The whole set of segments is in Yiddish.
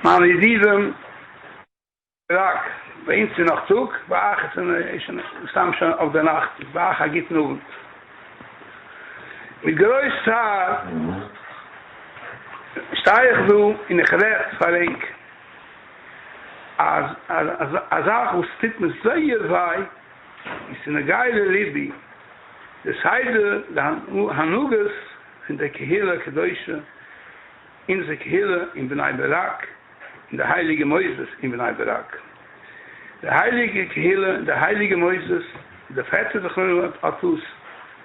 מיינע ידידים רק, ביי אונז איז נאך טאג, ביי אייך איז שוין מסתם שוין אויף די נאכט, איז ביי אייך א גוטן אוונט. מיט גרויס צער שטיי איך דא און איך רעד פאר ענק א זאך וואס טוט מיר זייער וויי און ס'איז נוגע ללבי, די סדר די הנהגות פון די קהילה הקדושה, אונזער קהילה אין בני ברק, און די הייליגע מוסדות אין בני ברק. די הייליגע קהילה און די הייליגע מוסדות, דער פעטער זכרונו לברכה האט דאס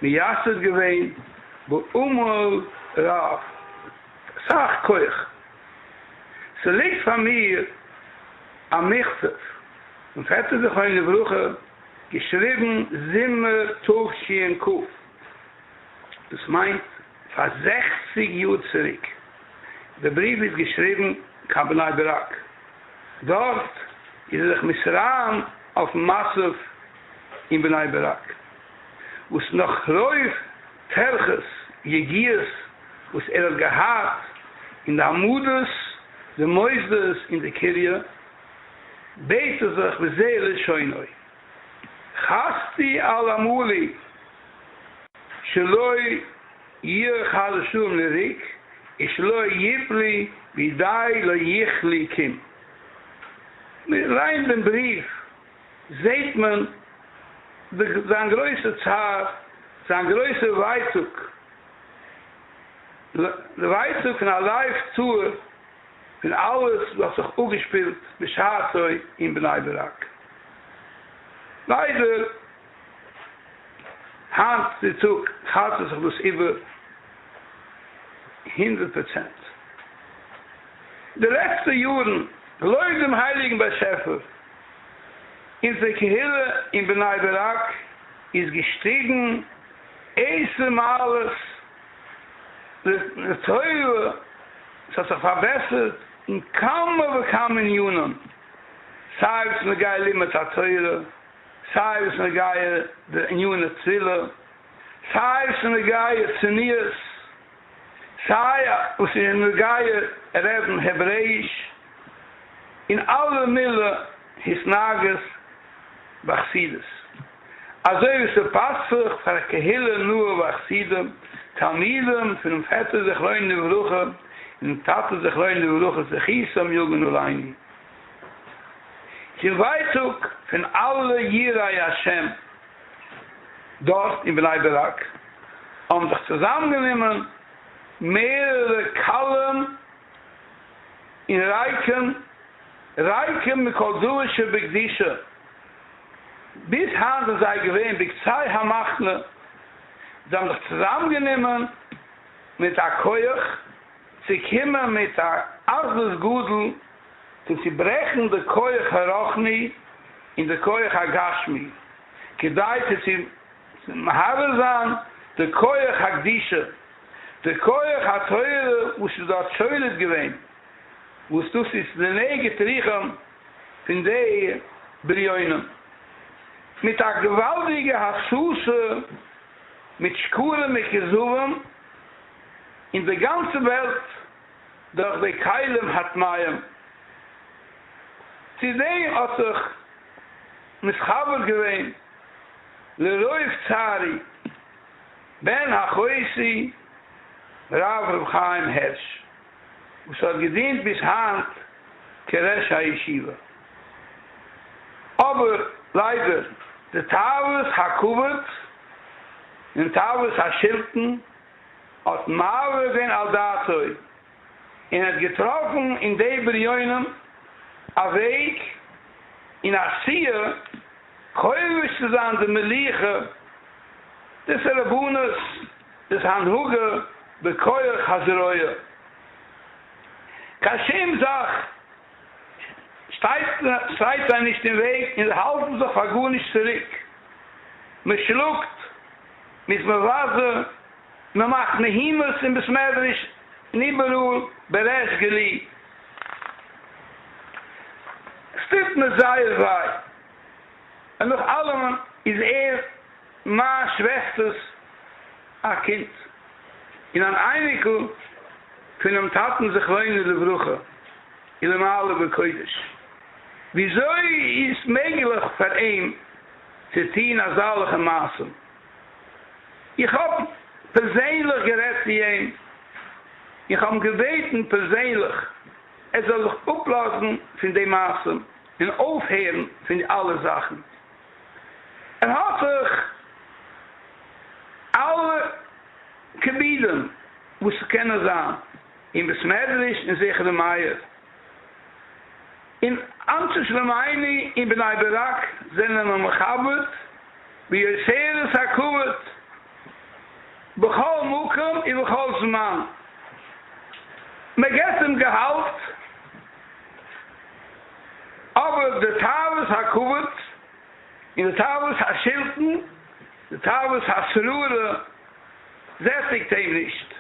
מייסד געווען בעמל רב, אסאך כח. ס'ליגט פאר מיר א מכתב פון פעטער זכרונו לברכה געשריבן זומער תש"כ, דאס מיינט פאר זעכציג יאר צוריק, די בריוו איז געשריבן קיין בני ברק, דארט איז ער זיך מתרעם אויפן מצב אין בני ברק, וואס נאך רוב טרחות יגיעות וואס ער האט געהאט אין די העמדות די מוסדות אין די קריה, בעט ער זיך וזה לשונו, חסתי על עמלי שלא יהיה חס ושלום לריק ושלא יפלו בידי לא יכלו קום. מען ליינט דעם בריוו זעהט מען זיין גרויסע צער, זיין גרויסע ווייטאג, די ווייטאג פון א לב טהור פון אלעס וואס האט זיך אפגעשפילט בשעתו אין בני ברק. ליידער היינט צו טאג חזר'ט זיך דאס איבער 100%. די לעצטע יארן, געלויבט דעם הייליגן באשעפער, אונזער קהילה אין בני ברק איז געשטיגן עשר מעלות לטובה, ס'האט זיך פארבעסערט אין כמה וכמה ענינים, סיי וואס נוגע לימוד התורה, סיי וואס נוגע די עניני תפילה, סיי וואס נוגע צניעות, סיי וואס איז נוגע רעדן העברעאיש, און אלע מילי התנהגות בחסידות, אזוי ווי ס'פאסט זיך פאר א קהילה נאה וחסידים, תלמידים פונעם פעטער זכרונו לברכה און דעם טאטע זכרונו לברכה זכותם יגן עלינו. צום ווייטאג פון אלע יראי השם דארט אין בני ברק האבן זיך צוזאמגענומען מערערע קלים און ריקים, ריקים מכל דבר שבקדושה, ביז היינט זענען זיי געווען בקצה המחנה, זיי האבן זיך צוזאמגענומען מיט א כח צו קומען מיט א אחדות גדול צו צוברעכן די כח הרוחני און די כח הגשמי, כדי צו מהרהר זיין די כח הקדושה, די כח התורה וואס איז דארט שולט געווען, וואס דאס איז לנגד רוחם פון די בריונים, מיט א געוואלדיגע הסתה מיט שקרים וכזבים אין די גאנצע וועלט דורך די כלים הטמאים, צו דעם האט זיך מתחבר געווען לרוב צערי בן אחותי הרב ר' חיים הערש וואס האט געדינט ביז היינט כראש הישיבה, אבער ליידער די תאוות הכבוד און תאוות השלטון האט מעביר געווען על דעתו און האט געטראפן אין די בריונים א וועג און א סיוע כובש צו זיין די מלוכה, דאס רבנות, דאס הנהגה בכח הזרוע. קיין שום זאך שטייט זיי נישט אין וועג און זיי האלטן זיך פאר גארנישט צוריק. מען שלאגט, מען איז מבזה, מען מאכט מהומות אין בית מדרש און איבעראל בריש גלי. ס'טוט מיר זייער וויי. און נאך אלעמען איז ער מיין שוועסטער'ס א קינד, און אן אייניקל פונעם טאטן זכרונו לברכה. ולמעלה בקודש, וויאזוי איז מעגליך פאר אים צו טוהן אזאלעכע מעשים? איך האב פערזענליך גערעדט צו אים, איך האב אים געבעטן פערזענליך ער זאל זיך אפלאזן פון די מעשים און אויפהערן פון די אלע זאכן. ער האט זיך אלע כיבודים וואס ס'קענען זיין אין בית מדרש אין זכרון מאיר און אנשי שלומינו אין בני ברק זענען אים מכבד ביותרת הכבוד בכל מקום ובכל זמן, מען געבט אים געהאלט אבער די תאוות הכבוד און די תאוות השלטון, די תאוות השררה זעטיגט אים נישט.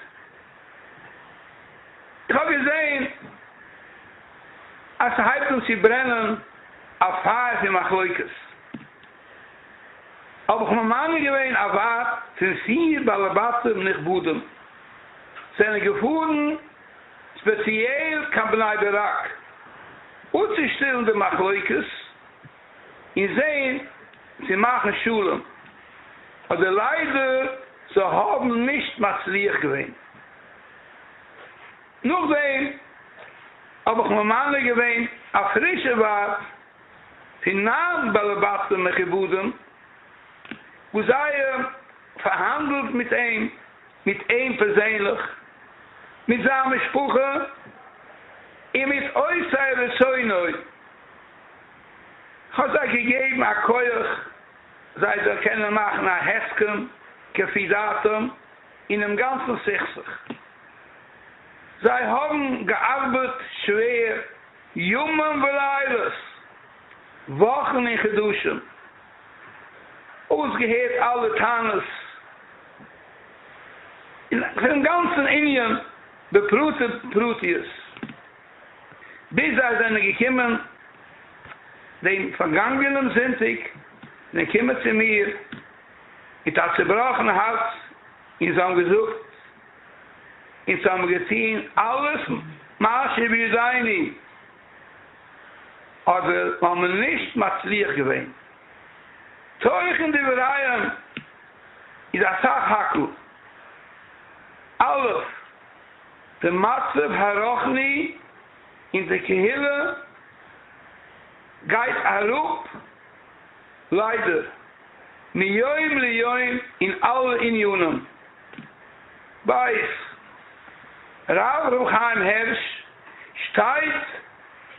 איך האב געזען אז ס'הייבט אן צו ברענען א פייער פון מחלוקת, האב איך ממנה געווען א ועד פון פיר בעלי בתים נכבדים, זענען געפארן ספעציעל קיין בני ברק אפצושטילן די מחלוקת און זען צו מאכן שלום, אבער ליידער זיי האבן נישט מצליח געווען. נאכדעם האב איך ממנה געווען א פרישע ועד פון ניין בעלי בתים מכובדים וואס זיי פארהאנדלט מיט אים, מיט אים פערזענליך, מיט זיין משפחה און מיט עושי רצונו. כ'האב זיי געגעבן א כח זיי זאלן קענען מאכן א הסכם כפי דעתם אינעם גאנצן סכסוך. זיי האבן געארבעט שווער ימים ולילות, וואכן און חדשים, אויסגעהערט אלע טענות און פונעם גאנצן ענין בפרטי פרטיות, ביז זיי זענען געקומען דעם פארגאנגענעם זונטאג און געקומען צו מיר מיט א צובראכן הארץ און זיי האבן געזאגט, אונז האבן געטון אלעס מה שבידינו, אבער האבן נישט מצליח געווען. תוכן דבריהם איז א סך הכל, א' די מצב הרוחני אין די קהילה גייט אראפ ליידער מיום ליום אין אלע עניינים. ב' הרב ר' חיים הערש שטייט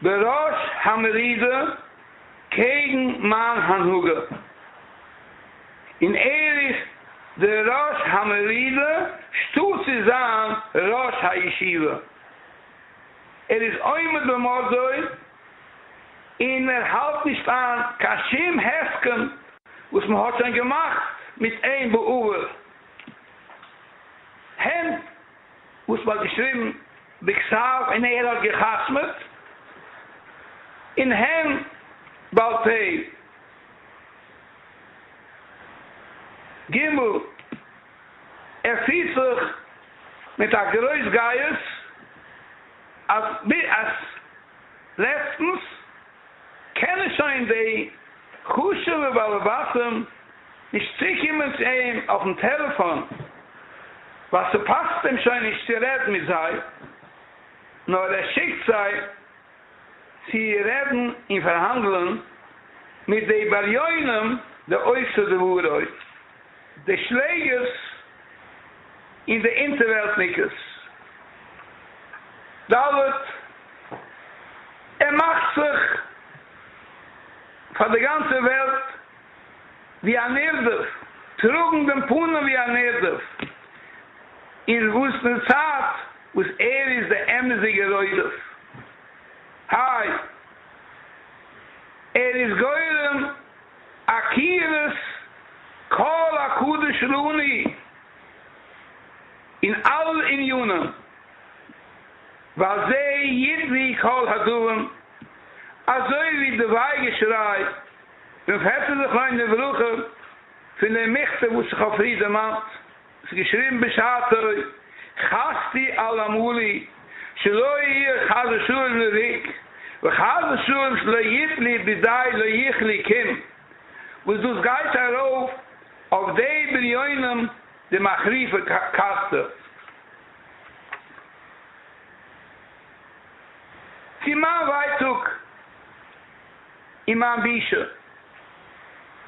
בראש המרידה קעגן מיין הנהגה, און ער איז די ראש המרידה שטאט צו זיין ראש הישיבה. ער איז עומד במרדו און ער האלט נישט איין קיין שום הסכם וואס מען האט שוין געמאכט מיט אים בעבר, הן וואס מען האט געשריבן בכתב און ער האט גע'חתמ'עט, און הן בעל פה. ג. ער פירט זיך מיט א גרויס גאות אז אז לעצטנס קענען שוין די חשוב'ע בעלי בתים נישט צוקומען צו אים אויפן טעלעפאן ווייל ס'פאסט אים שוין נישט צו רעדן מיט זיי, נאר ער שיקט זיי צו רעדן און פארהאנדלען מיט די בריונים די עושי דברו, די שלעגערס און די אונטערוועלטניקעס. ד. ער מאכט זיך פאר די גאנצע וועלט ווי א נרדף, טראגן דעם פנים ווי א נרדף, אין וואס אין די צייט וואס ער איז די אמת'דיגע רודף. היי. ער איז גורם עקירת כל הקדוש לנו אין אלע עניינים, ועל זה ידעו כל הדברים, אזוי ווי די וויי געשריי פון פעטער זכרונו לברכה פון דעם מכתב וואס איך האב פריער דערמאנט, ס'איז געשריבן בשעתו, חסתי על עמלי. שלא יהיה חס ושלום לריק, וחס ושלום שלא יפלו בידי לא יכלו קום, וואס דאס גייט ארויף אויף די בריונים די מחריפי קסטה. צו מיין ווייטאג און מיין בושה,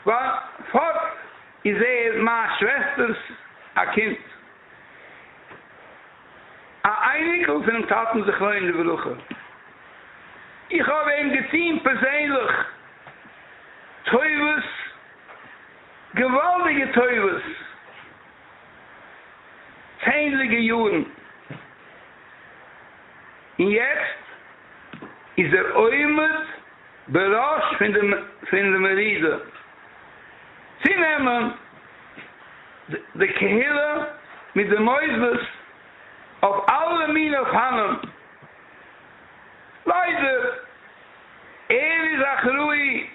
ווייל פארט איז ער מיין שוועסטער'ס א קינד, א אייניקל פונעם טאטן זכרונו לברכה, איך האב אים געטון פערזענליך טובות, געוואלדיגע טובות, צענדליגע יארן, און יעצט איז ער עומד בראש פון די פון די מרידה צונעמען די קהילה מיט די מוסדות אויף אלע מיני אופנים, ליידער ער איז אחראי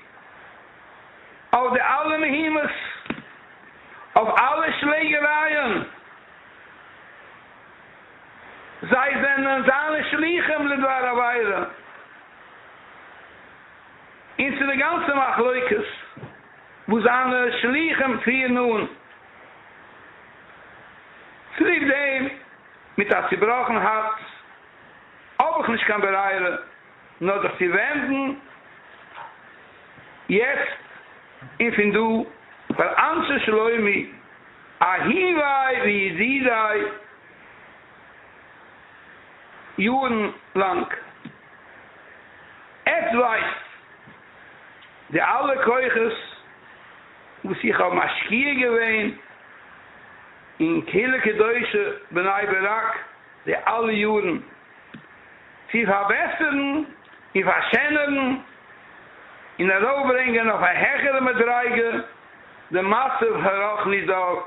אויף די אלע מהומות, אויף אלע שלעגערייען. זיי זענען זיינע שליחים לדבר עבירה, און צו די גאנצע מחלוקת וואס זיינע שליחים פירן אן. צוליב דעם, מיט א צובראכן הארץ, האב איך נישט קיין ברירה נאר זיך צו ווענדן יעצט און פון דא פאר אנשי שלומי אהובי וידידי יארן לאנג. עטס ווייסט די אלע כוחות וואס איך האב משקיע געווען אין קהילה קדושה בני ברק די אלע יארן צו פארבעסערן און פארשענערן און ארויפברענגען אויף א העכערע מדריגה די מצב הרוחני דארט,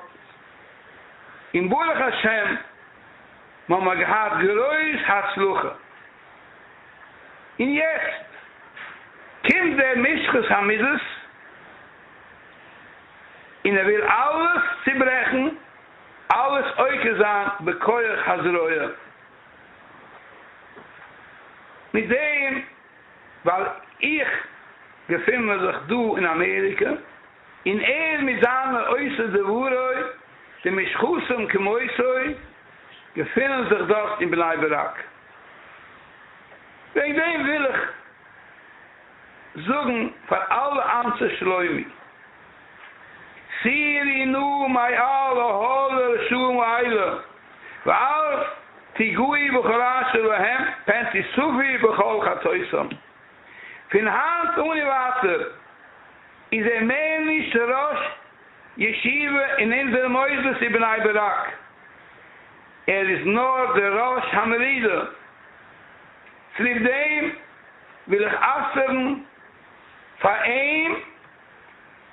און ברוך השם מ'האמער געהאט גרויס הצלחה, און יעצט קומט דער משחית המידות און ער וויל אלעס צוברעכן, אלעס עוקר זיין בכח הזרוע, מיט דעם ווייל איך געפין מיר זיך דא אין אמעריקע, און ער מיט זיינע עושי דברו די מושחתים כמותו געפינען זיך דארט אין בני ברק. וועגן דעם וויל איך זאגן פאר אלע אנשי שלומי, סורו נא מעל אהלי הרשעים האלה, ואל תגעו בכל אשר להם פן תספו בכל חטאותם. פון היינט אן און ווייטער איז ער מער נישט ראש ישיבה אין אונזערע מוסדות אין בני ברק, ער איז נאר דער ראש המרידה. צוליב דעם וויל איך אסר'ן פאר אים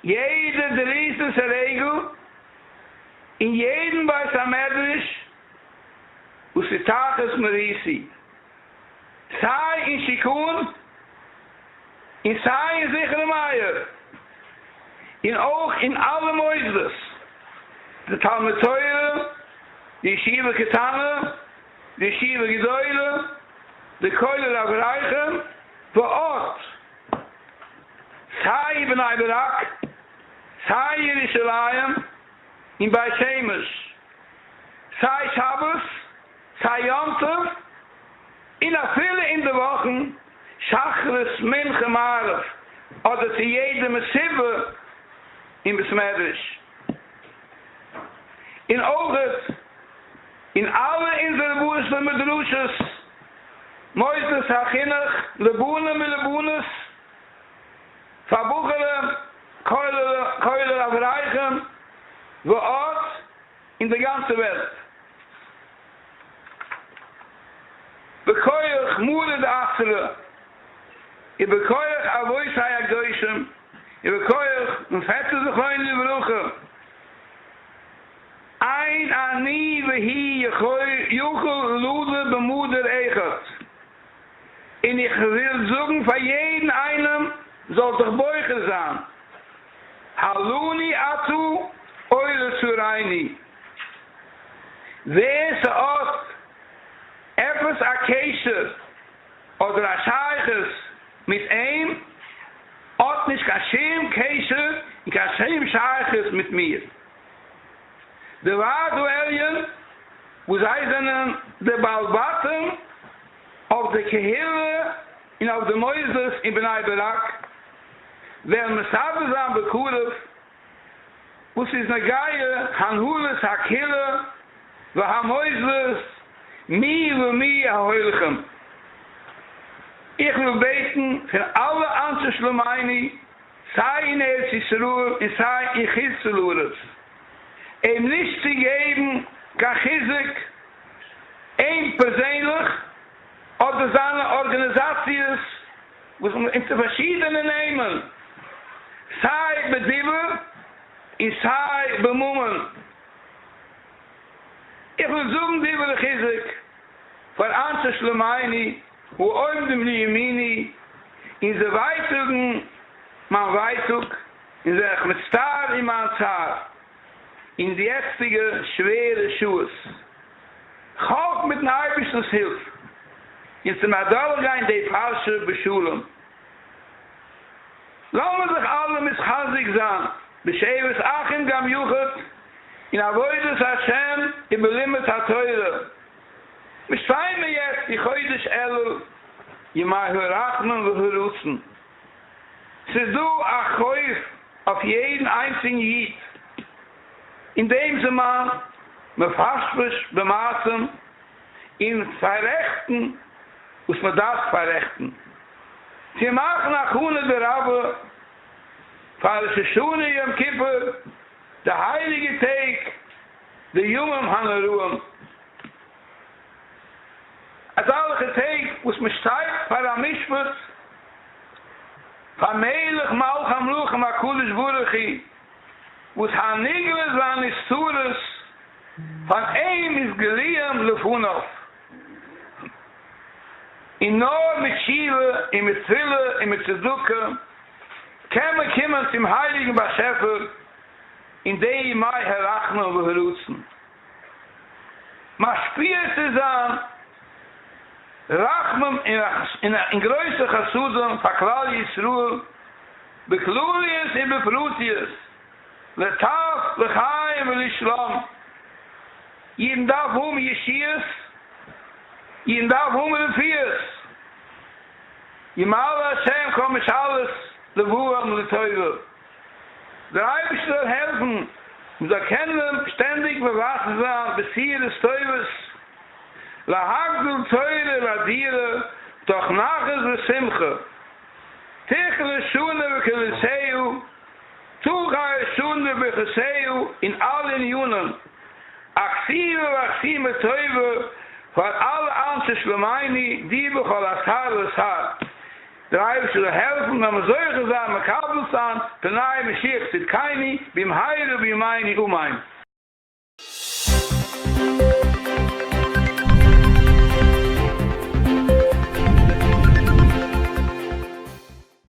יעדע דריסת הרגל אין יעדן בית המדרש וואס איז תחת מריסי, סיי אין שיכון און סיי אין זכרון מאיר, און אויך אין אלע מוסדות, די תלמוד תורה, די ישיבה קטנה, די ישיבה גדולה, די כולל אברכים, ועוד. סיי בני ברק, סיי ירושלים און בית שמש, סיי שבת, סיי יום טוב, און אפילו אין די וואכן, שחרית מנחה מעריב, אדער צו יעדע מסיבה אין בית מדרש. און אויכעט אין אלע אונזערע בתי מדרשות, מוסדות החינוך לבנים ולבנות, פאר בחורים, כולל אברכים, ועוד, אין די גאנצע וועלט. בכח מרא דאתרא, ובכח אבותי הקדושים, ובכח מיין פעטער זכרונו לברכה, אין אני והוא יכול לדור במדור אחד, און איך וויל זאגן פאר יעדן איינעם זאל זיך בוחר זיין, הלנו אתה או לצרינו, ווער ס'האט עפעס. עפעס א קשר אדער א שייכות מיט אים האט נישט קיין שום קשר און קיין שום שייכות מיט מיר. די ועד העליון וואס זיי זענען די בעל בתים אויף די קהילה און אויף די מוסדות אין בני ברק וועלן מסדר זיין בקרוב וואס איז נוגע הנהלת הקהילה והמוסדות מי ומי ההולכים. איך וויל בעטן פון אלע אנשי שלומינו סיי אין ארץ ישראל און סיי אין חוץ לארץ אים נישט צו געבן קיין חיזוק אים פערזענליך אדער זיינע ארגאניזאציעס וואס אונטער פארשידענע נעמען סיי בדיבור און סיי בממון. איך וויל זאגן דברי חיזוק פאר אנשי שלומינו העומדים לימיני און זיי ווייטאגן מיין ווייטאג און זענען זיך מצטער אין מיין צער אין די יעצטיגע שווערע שעות. כ'האף מיטן אייבערשטנ'ס הילף אונז צו אדורכגיין די פרשה בשלום. לאמיר זיך אלע מתחזק זיין בשבת אחים גם יחד אין עבודת השם ובלימוד התורה. מיר שטייען מיר יעצט אין חודש אלול ימי הרחמים והרצון. ס'איז דא א חוב אויף יעדן איינציגן איד אין דעם זמן מפשפש במעשים און פאררעכטן וואס מען דארף פאררעכטן, צו מאכן הכנה דרבה פאר ראש השנה יום כיפור, די הייליגע טעג, די ימים הנוראים, אזאלכע טעג וואס מען שטייט פאר א משפט פאר מלך מלכי המלכים הקדוש ברוך הוא, וואס הנגלות והנסתרות פאר אים איז גלויים לפניו, און נאר מיט תשובה און מיט תפילה און מיט צדקה קען מען קומען צום הייליגן באשעפער אין די ימי הרחמים והרצון משפיע צו זיין רחמים און גרויסע חסדים פאר כלל ישראל בכלליות ובפרטיות, לטב לחיים ולשלום, אידן דארפן האבן ישועות, אידן דארפן האבן רפואות, ימלא השם כל משאלות לבבם לטובה, דער אייבערשטער זאל העלפן מען זאל קענען שטענדיג מבשר זיין בשורות טובות, להגדיל תורה ולהאדירה תוך נחת ושמחה, תכלה שנה וקללותיה, תחל שנה וברכותיה אין אלע עניינים, א כתיבה וחתימה טובה פאר אלע אנשי שלומינו די בכל אתר ואתר, דער אייבערשטער זאל העלפן מען זאל זוכה זיין מקבל זיין פני משיח צדקינו במהרה בימינו אמן.